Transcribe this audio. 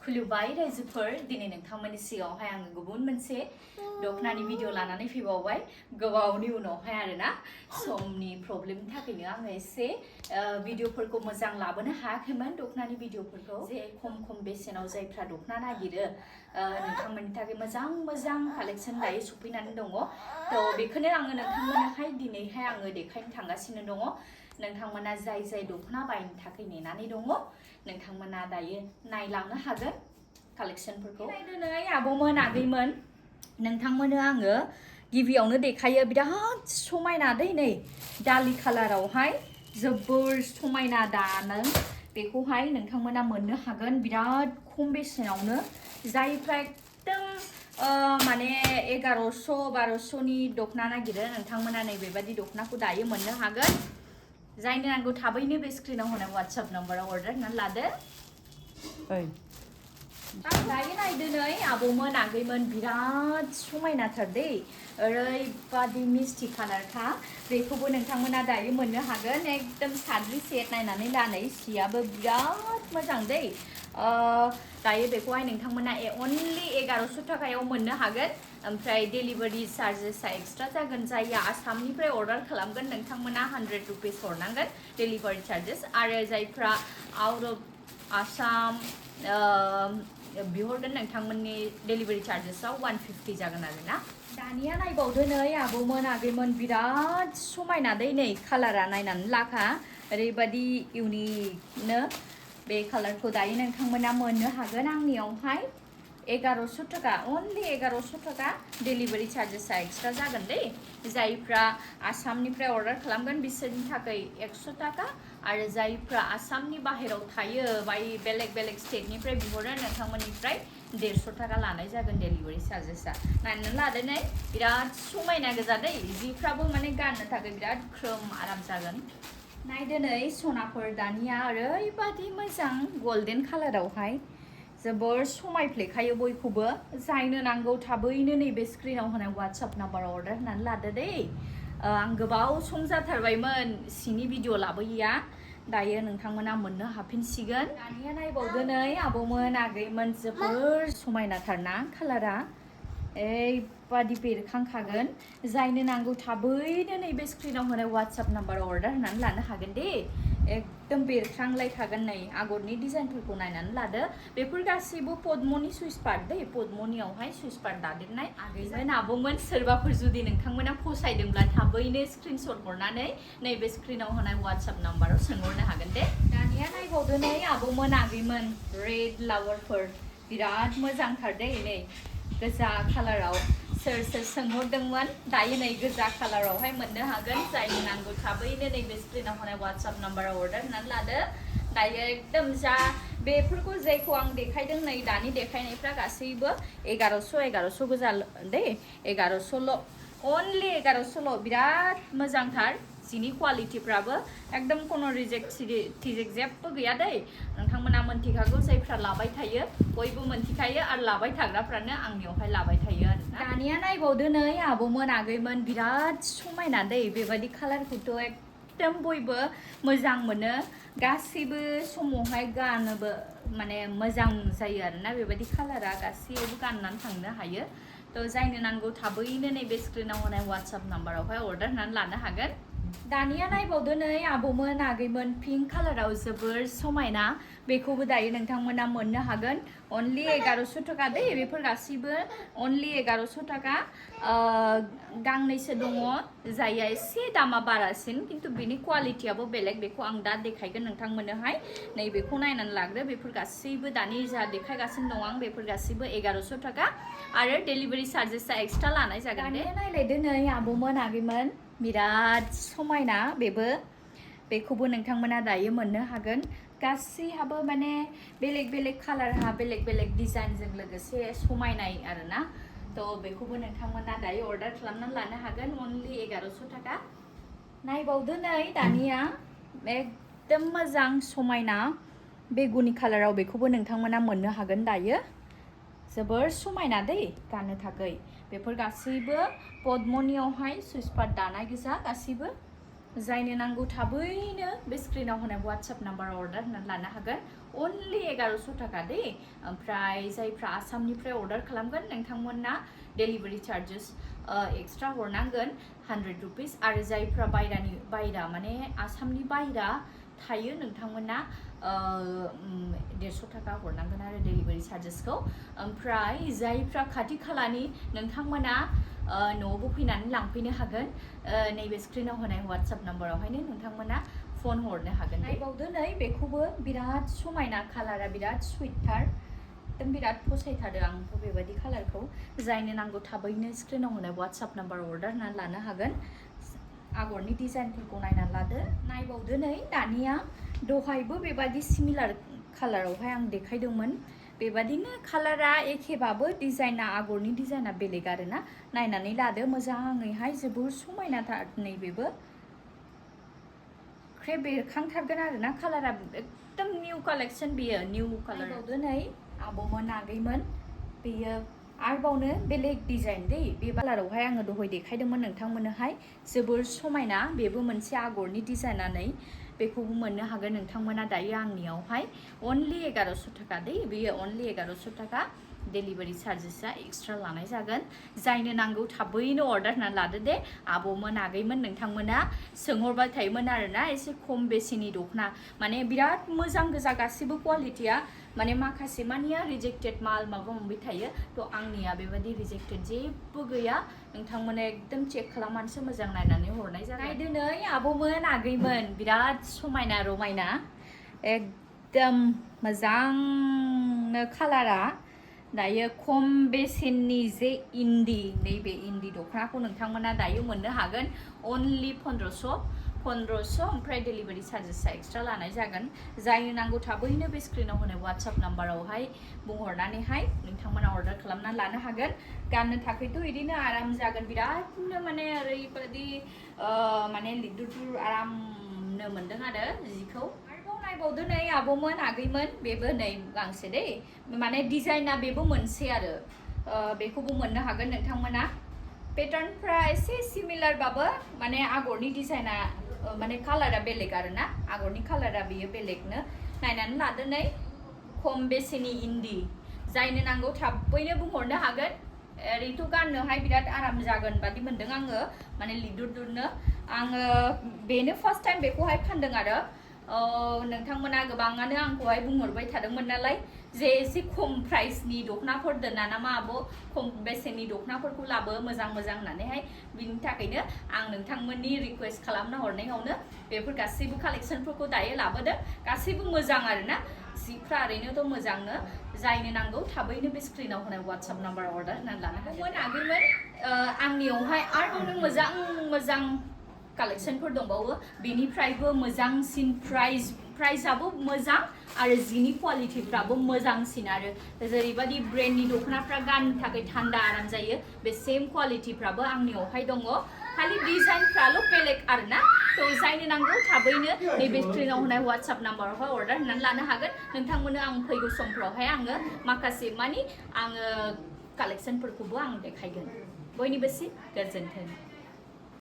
खुलुमबाय रायजोफोर दिनै नोंथांमोननि सिगाङावहाय आङो गुबुन मोनसे दखनानि भिडिअ लानानै फैबावबाय गोबावनि उनावहाय आरोना समनि प्रब्लेमनि थाखायनो आङो एसे भिडिअफोरखौ मोजां लाबोनो हायाखैमोन दखनानि भिडिअफोरखौ जे खम बेसेनाव जायफ्रा दखना नागिरो नोंथांमोननि थाखाय मोजां कालेक्सन दायो सफैनानै दङ थ' बेखौनो आङो नोंथांमोननोहाय दिनैहाय आङो देखायनो थांगासिनो दङ नोंथांमोना जाय दखना बायनो थाखाय नेनानै दङ नोंथांमोना दायो नायलांनो हागोन कालेक्शनफोरखौ नायदोनै आब'मोन आगैमोन नोंथांमोननो आङो गिबियावनो देखायो बिराद समायना दै नै दालि कालारावहाय जोबोर समायना दानो बेखौहाय नोंथांमोना मोननो हागोन बिराद खम बेसेनावनो जायफ्रा एकदम माने 1100-1200नि दखना नागिरो नोंथांमोना नै बेबायदि दखनाखौ दायो मोननो हागोन जायनो नांगौ थाबैनो बे स्क्रिनाव होनाय WhatsApp नाम्बाराव अर्डार होनानै लादो दायो नायदो नै आब'मोन आगैमोन बिराद समायनाथार दै ओरैबादि मिस्टि कालारखा बेखौबो नोंथांमोना दायो मोननो हागोन एकदम साद्रि सेट नायनानै ला नै सियाबो बिराद मोजां दै दायो बेखौहाय नोंथांमोना अनलि 1100 थाखायाव मोननो हागोन ओमफ्राय डेलिभारि चार्जेसआ एक्सट्रा जागोन जायहा आसामनिफ्राय अर्डार खालामगोन नोंथांमोना 100 रुपिस हरनांगोन डेलिभारि चार्जेस आरो जायफ्रा आउट अफ आसाम बिहरगोन नोंथांमोननि डेलिभारि चार्जेसआव 150 जागोन आरोना दानिया नायबावदो नै आब'मोन आगैमोन बिराद समायना दै नै कालारा नायनानै लाखा ओरैबादि इउनिकनो बे कालारखौ दायो नोंथांमोना मोननो हागोन आंनियावहाय 1100 थाखा अनलि 1100 थाखा डेलिभारि चार्जेसआ एक्सट्रा जागोन दै जायफ्रा आसामनिफ्राय अर्डार खालामगोन बिसोरनि थाखाय 100 थाखा आरो जायफ्रा आसामनि बाहेराव थायो बाय बेलेग स्टेटनिफ्राय बिहरो नोंथांमोननिफ्राय 150 थाखा लानाय जागोन डेलिभारि चार्जेसआ नायनानै लादो नै बिराद समायना गोजा दै जिफ्राबो माने गाननो थाखाय बिराद ख्रोम आराम जागोन नायदो नै सनाफोर दानिया ओरैबादि मोजां गल्डेन कालारावहाय जोबोर समायफ्लेखायो बयखौबो जायनो नांगौ थाबैनो नैबे स्क्रिनाव होनाय WhatsApp नाम्बाराव अर्डार होनानै लादो दै आं गोबाव सम जाथारबायमोन सिनि भिडिअ लाबोयैया दायो नोंथांमोना मोननो हाफिनसिगोन दानिया नायबावदो नै आब'मोन आगैमोन जोबोर समायनाथारना कालारा ओरैबादि बेरखांखागोन जायनो नांगौ थाबैनो नैबे स्क्रिनाव होनाय WhatsApp नाम्बाराव अर्डार होनानै लानो हागोन दे एकदम बेरखांलायखागोन नै आगरनि डिजाइनफोरखौ नायनानै लादो बेफोर गासैबो पद्मनि सुइस पार्ट दै पद्मनियावहाय सुइस पार्ट दादेरनाय आगैमोन आब'मोन सोरबाफोर जुदि नोंथांमोना फसायदोंब्ला थाबैनो स्क्रिनशट हरनानै नैबे स्क्रिनाव होनाय WhatsApp नाम्बाराव सोंहरनो हागोन दे दानिया नायबावदो नै आब'मोन आगैमोन रेड फ्लावारफोर बिराद मोजांथार दै नै गोजा कालाराव सोर सोंहरदोंमोन दायो नै गोजा कालारावहाय मोननो हागोन जायनो नांगौ थाबैनो नैबे स्क्रिनाव होनाय WhatsApp नाम्बाराव अर्डार होनानै लादो दायो एकदम जा बेफोरखौ जायखौ आं देखायदों नै दानि देखायनायफ्रा गासैबो 1100 गोजा दै 1100ल' अनलि 1100ल' बिराद मोजांथार जिनि क्वालिटिफ्राबो एकदम कोनो रिजेक्ट जेबो गैया दै नोंथांमोना मोनथिखागौ जायफ्रा लाबाय थायो बयबो मोनथिखायो आरो लाबाय थाग्राफ्रानो आंनियावहाय लाबाय थायो आरो दानिया नायबावदो नै आब'मोन आगैमोन बिराद समायना दै बेबायदि कालारखौथ' एकदम बयबो मोजां मोनो गासैबो समावहाय गानोबो माने मोजां जायो आरोना बेबायदि कालारा गासैयावबो गाननानै थांनो हायो थ' जायनो नांगौ थाबैनो नैबे स्क्रिनाव होनाय WhatsApp नाम्बारावहाय अर्डार होनानै लानो हागोन दानिया नायबावदो नै आब'मोन आगैमोन पिंक कालाराव जोबोर समायना बेखौबो दायो नोंथांमोना मोननो हागोन अनलि 1100 थाखा दै बेफोर गासैबो अनलि 1100 थाखा गांनैसो दङ जायहा एसे दामा बारासिन खिन्थु बेनि क्वालिटियाबो बेलेग बेखौ आं दा देखायगोन नोंथांमोननोहाय नैबेखौ नायनानै लाग्रो बेफोर गासैबो दानि जा देखायगासिनो दं आं बेफोर गासैबो 1100 थाखा आरो डेलिभारि चार्जेसआ एक्सट्रा लानाय जागोन दानिया नायलायदो नै आब'मोन आगैमोन बिराद समायना बेखौबो नोंथांमोना दायो मोननो हागोन गासैहाबो माने बेलेग कालारहा बेलेग डिजाइनजों लोगोसे समायनाय आरोना थ' बेखौबो नोंथांमोना दायो अर्डार खालामनानै लानो हागोन अनलि 1100 थाखा नायबावदो नै दानिया एकदम मोजां समायना बेगुनि कालाराव बेखौबो नोंथांमोना मोननो हागोन दायो जोबोर समायना दै गाननो थाखाय बेफोर गासैबो पद्मनियावहाय सुइस पार्ट दानाय गोजा गासैबो जायनो नांगौ थाबैनो बे स्क्रिनाव होनाय WhatsApp नाम्बाराव अर्डार होनानै लानो हागोन अनलि 1100 थाखा दे ओमफ्राय जायफ्रा आसामनिफ्राय अर्डार खालामगोन नोंथांमोना डेलिभारि चार्जेस एक्सट्रा हरनांगोन 100 रुपिस आरो जायफ्रा बायरा माने आसामनि बायरा थायो नोंथांमोना 150 थाखा हरनांगोन आरो डेलिभारि चार्जेसखौ ओमफ्राय जायफ्रा खाथि खालानि नोंथांमोना न'आवबो फैनानै लांफैनो हागोन नैबे स्क्रिनाव होनाय WhatsApp नाम्बारावहायनो नोंथांमोना फन हरनो हागोन नायबावदो नै बेखौबो बिराद समायना कालारा बिराद सुइटथार एकदम बिराद फसायथारदों आंथ' बेबायदि कालारखौ जायनो नांगौ थाबैनो स्क्रिनाव होनाय WhatsApp नाम्बाराव अर्डार होनानै लानो हागोन आगरनि डिजाइनफोरखौ नायनानै लादो नायबावदो नै दानिया दहायबो बेबादि सिमिलार कालारावहाय आं देखायदोंमोन बेबादिनो कालारा एखेबाबो डिजाइना आगरनि डिजाइना बेलेग आरोना नायनानै लादो मोजाङैहाय जोबोर समायनाथार नैबेबो ख्रे बेरखांथारगोन आरोना कालारा एकदम निउ कालेक्सन बेयो निउ कालार बावदो नै आब'मोन आगैमोन बेयो आरोबावनो बेलेग डिजाइन दै बे कालारावहाय आङो दहाय देखायदोंमोन नोंथांमोननोहाय जोबोर समायना बेबो मोनसे आगरनि डिजाइनानै बेखौबो मोननो हागोन नोंथांमोना दायो आंनियावहाय अनलि 1100 थाखा दै बेयो अनलि 1100 थाखा डेलिभारि चार्जेसआ एक्सट्रा लानाय जागोन जायनो नांगौ थाबैनो अर्डार होनानै लादो दे आब'मोन आगैमोन नोंथांमोना सोंहरबाय थायोमोन आरोना एसे खम बेसेननि दखना माने बिराद मोजां गोजा गासिबो क्वालिटिया माने माखासे मानिया रिजेक्टेड माल माबा माबि थायो थ' आंनिया बेबायदि रिजेक्टेड जेबो गैया नोंथांमोना एकदम चेक खालामनानैसो मोजां नायनानै हरनाय जागोन नायदो नै आब'मोन आगैमोन बिराद समायना रमायना एकदम मोजांनो कालारा दायो खम बेसेननि जे इन्दि नैबे इन्दि दखनाखौ नोंथांमोना दायो मोननो हागोन अनलि 1500 ओमफ्राय डेलिभारि चार्जेसआ एक्सट्रा लानाय जागोन जायनो नांगौ थाबैनो बे स्क्रिनाव होनाय WhatsApp नाम्बारावहाय बुंहरनानैहाय नोंथांमोना अर्डार खालामनानै लानो हागोन गाननो थाखायथ' बिदिनो आराम जागोन बिरादनो माने ओरैबायदि माने लिदुर आरामनो मोनदों आरो जिखौ नायबावदो नै आब'मोन आगैमोन बेबो नै गांसे दै माने डिजाइना बेबो मोनसे आरो बेखौबो मोननो हागोन नोंथांमोना पेटार्नफ्रा एसे सिमिलारबाबो माने आगरनि डिजाइना माने कालारा बेलेग आरोना आगरनि कालारा बेयो बेलेगनो नायनानै लादो नै खम बेसेननि इन्दि जायनो नांगौ थाबैनो बुंहरनो हागोन ओरैथ' गाननोहाय बिराद आराम जागोन बादि मोनदों आङो माने लिदुरदुरनो आङो बेनो फार्स्ट टाइम बेखौहाय फानदों आरो नोंथांमोना गोबाङानो आंखौहाय बुंहरबाय थादोंमोन नालाय जे एसे खम प्राइसनि दखनाफोर दोना नामा आब' खम बेसेननि दखनाफोरखौ लाबो मोजां होननानैहाय बिनि थाखायनो आं नोंथांमोननि रिक्वेस्ट खालामना हरनायावनो बेफोर गासैबो कालेक्सनफोरखौ दायो लाबोदों गासैबो मोजां आरोना जिफ्रा ओरैनोथ' मोजांनो जायनो नांगौ थाबैनो बे स्क्रिनाव होनाय WhatsApp नाम्बाराव अर्डार होनानै लानो हागोन आगैमोन आंनियावहाय आरोबाव मोजां कालेक्सनफोर दंबावो बेनिफ्रायबो मोजांसिन प्राइसआबो मोजां आरो जिनि क्वालिटिफ्राबो मोजांसिन आरो जेरैबायदि ब्रेन्डनि दखनाफ्रा गाननो थाखाय थान्दा आराम जायो बे सेम क्वालिटिफ्राबो आंनियावहाय दङ खालि डिजाइनफ्राल' बेलेग आरोना थ' जायनो नांगौ थाबैनो नैबे स्क्रिनाव होनाय WhatsApp नाम्बारावहाय अर्डार होनानै लानो हागोन नोंथांमोननो आं फैगौ समफ्रावहाय आङो माखासे मानि आङो कालेक्सनफोरखौबो आं देखायगोन बयनिबोसिम गोजोन्थों